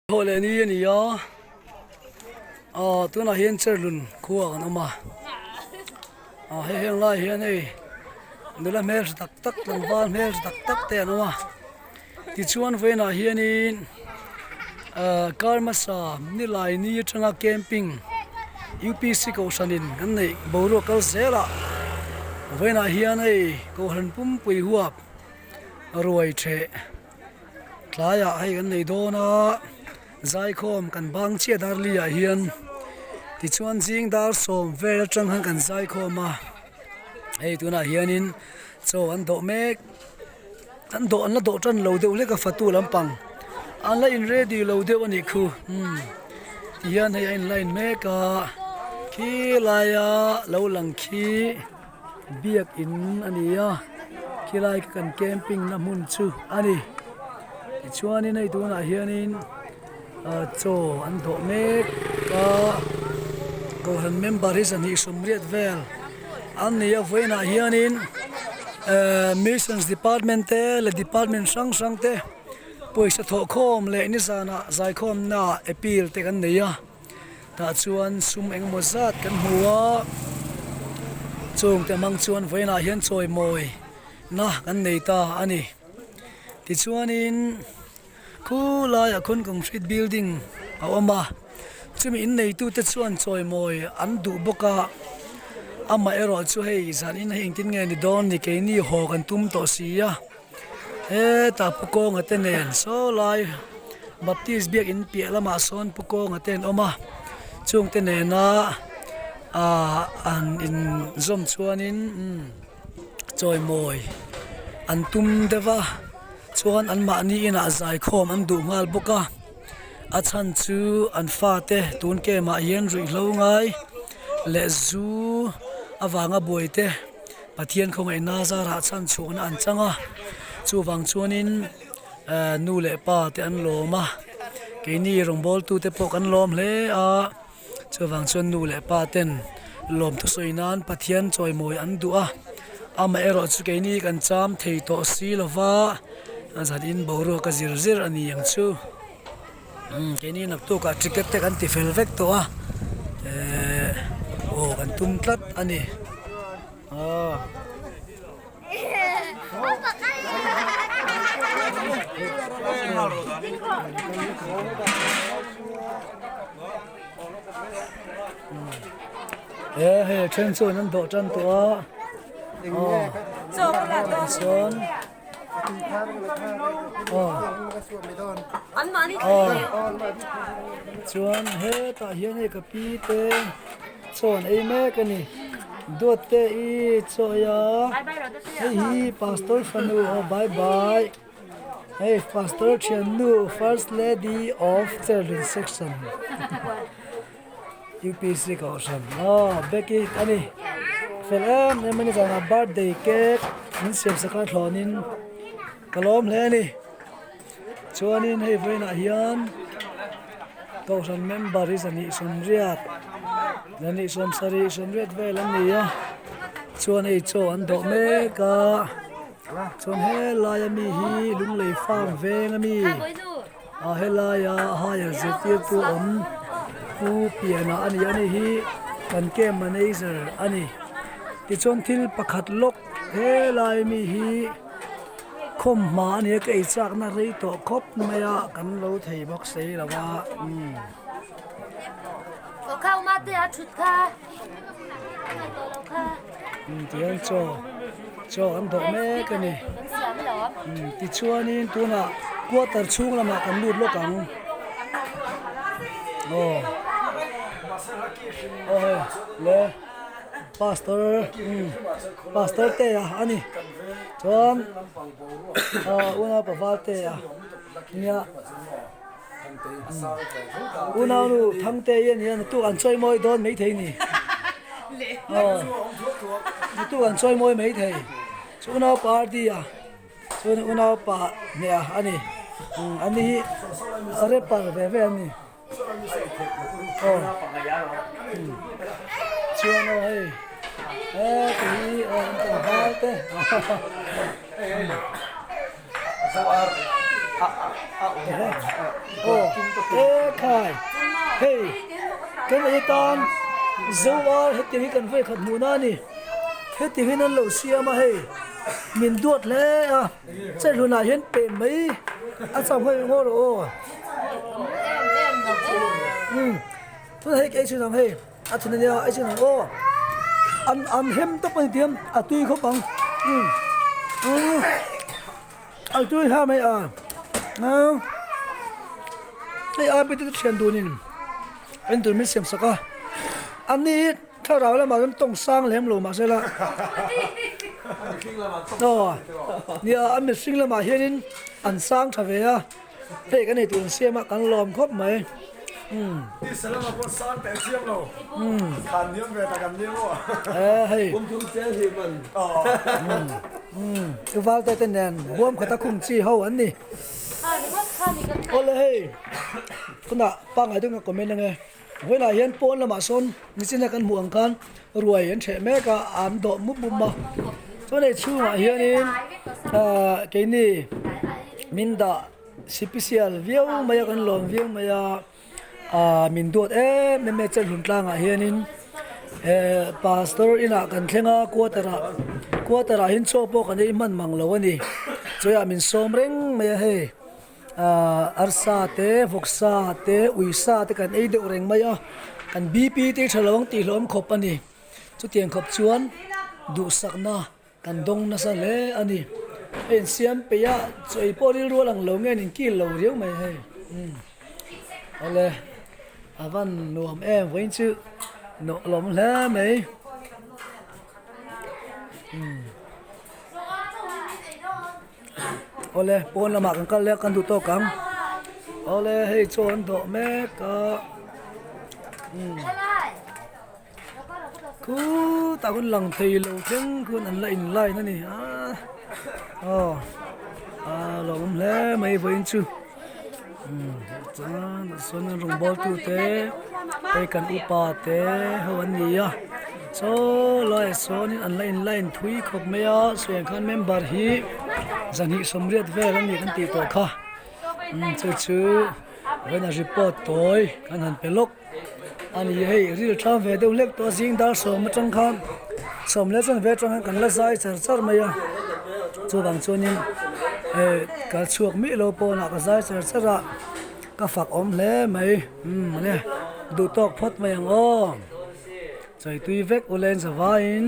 Thawh leh ni a ni a, aw tunah hian Cherhlun khua kan awm a, aw hei heng lai hian hei nula hmeltha tak tak tlangval hmeltha tak tak te an awm a, tichuan vawiinah hianin ah kar hmasa nilai ni atanga camping UPC kohhranin an neih boruak kal zel a, vawiinah hian hei kohhran pumpui huap ruai theh. Tlaiah hei kan nei dawn a zaikhawm kan bang chiah darli ah hian tichuan zing dar sawm vel atang khan kan zaikhawm a hei tunah hianin chaw an dawh mek an dawh an la dawh tan lo deuh hlek a fatu lampang an la in ready lo deuh a nih khu umm tihian hei a in line mek a khilai a lo lang khi. Biakin a ni a khilai kha kan camping na hmun chu a ni tichuanin hei tunah hianin ah chaw an dawh mek a kohhran member hi 28 vel an ni a vawiinah hianin ehh missions department te leh department hrang hrang te pawisa thawhkhawm leh nizanah zaikhawmna appeal te kan nei a. Tah chuan sum engemaw zat kan hmu a, chungte hmang chuan vawiinah hian chawimawi na kan nei ta a ni. Tichuanin khulaiah khawn concrete building a awm a, chumi inneitute chuan chawimawi an duh bawk a, amaherawh chu hei zanin hi engtin nge ni dawn ni keini haw kan tum tawh si a. Hetah Pu Kawnga te nen saw lai Baptist biakin piah lamah sawn Pu Kawnga te an awm a chungte nena ahh an inzawm chuanin umm chawimawi an tum deuh va chuan anmahni inah zaikhawm an duh nghal bawk a a chhan chu an fate tun camp ah hian ruihhlo ngai leh zu avanga buai te. Pathian khawngaihna zarah chhan chhuahna an chang a, chuvang chuanin ehh nu leh pa te an lawm a, keini rawngbawltu te pawh kan lawm hle a, chuvang chuan nu leh pa ten lawm thusawi nan Pathian chawimawi an duh a, amaherawh chu keini kan cham thei tawh si lova zanin boruak a zir zir a ni ang chu. Umm keini naktukah ticket te kan ti fel vek tawh a ehh aw kan tum tlat a ni aw. He hei a then chuan an dawh tan tawh a aw tichuan. Chuan hetah hian hei ka pi te chaw an ei mek a ni duat te i chaw ei a hei hi pastor fanu aw bye bye hei pastor thiannu first lady of cherhlun section upc kohhran aw Becky a ni fel em em a ni zanah birthday cake min siam sak a thlawnin ka lawm hle a ni chuanin hei vawiinah hian kohhran member hi 28 27 sawmriat vel an ni a chuan hei chaw an dawh mek a chuan helai ami hi lunglei farm veng ami. A helaia hire zirtirtu awm Pu Piana a ni a ni hi kan camp manager a ni tichuan thil pakhat lawk helai mi hi khawmhma a ni a ka ei chakna rei tawh khawp mai a kan lo thei bawk si lo a umm. Tihian chaw chaw an dawh mek a ni tichuanin tunah quarter chhung lamah kan lut lawk ang aw aw hei le pastor pastor te a ani chuan ah unaupa val te a nia. Unaunu Thangte hian hian tu an chawi mawi dawn mai thei ni. Aw tu an chawi mawi mai thei. Chu unaupa RD a chuan unaupa hneha a ni. An ni hi rapper ve ve an ni. Aw chuan aw hei heti hi aw an tlangval te. Aw ekhai hei kan ei atan zoar hetiang hi kan vawikhat hmuhna a ni hetiang hian an lo siam a hei min duat hle a chehlunah hian pem mai a chauh hei ngaw rawh aw umm tunah hei ka ei chhin ang hei. A chhan ania a chin ang aw an an hem tawp a ni tiang a tui khawp ang umm umm a tui hla mai a umm hei a bik te thian dun in en tur min siam sak a an ni hi thlarau lamah chuan tawng sang lem lo mahse la aw nia a mihring lamah hianin an sang tha ve a. Hei kan eitur an siam a kan lawm khawp mai umm. Umm e hei umm u valte te nen buam khata khum chi ho an ni awle hei tunah pangngai deuhin ka comment ange vawiinah hian pawn lamah sawn nichina kan hmuh ang khan ruai an ṭheh mek a an dawh mup mup a chuan hei chhungah hianin ahh keini min dah sipisial viau mai a kan lawm viau mai a ahh min duat em em e chelhlum tlangah hianin eh pastor inah kan thleng a quarter ah quarter ah hian chaw pawh kan ei hman mang lo a ni chawiah min sawm reng mai a hei. Ahh arsa te vawksa te uisa te kan ei deuh reng mai a kan bp te hi tha lo ang tih hlawm khawp a ni chutiang khawp chuan duhsakna kan dawng nasa hle a ni hei an siam peih a chaw ei pawh rilru a lang lo nge an inkil lo riau mai hei umm awle a van nuam em vawiin chu nawh lawm hle mai umm. Awle pawn lamah kan kal leh a kan duh tawk ang awle hei chaw an dawh mek a umm khutah khawn lang thei lo thleng khawn an la in line a ni a aw a lawmawm hle mai vawiin chu umm chuan sawn rawngbawl tute hei kan upa te ho an ni a. Saw laiah sawnin an la in line thui khawp mai a sawiah khan member hi zahnih sawmriat vel a ni kan tih tawh kha umm chu chu vawiin report tawi kan han pe lawk a ni hei ril ṭham ve deuh hlek tawh a zing dar sawm atang khan sawm leh chuan ve atang khan kan la zai char char mai a chuvang chuanin eh kal chhuak miah lo pawnah ka zai char char a ka fak awm hle mai umm duh tawk phawt mai ang aw. Chaitui vek u len zavaiin.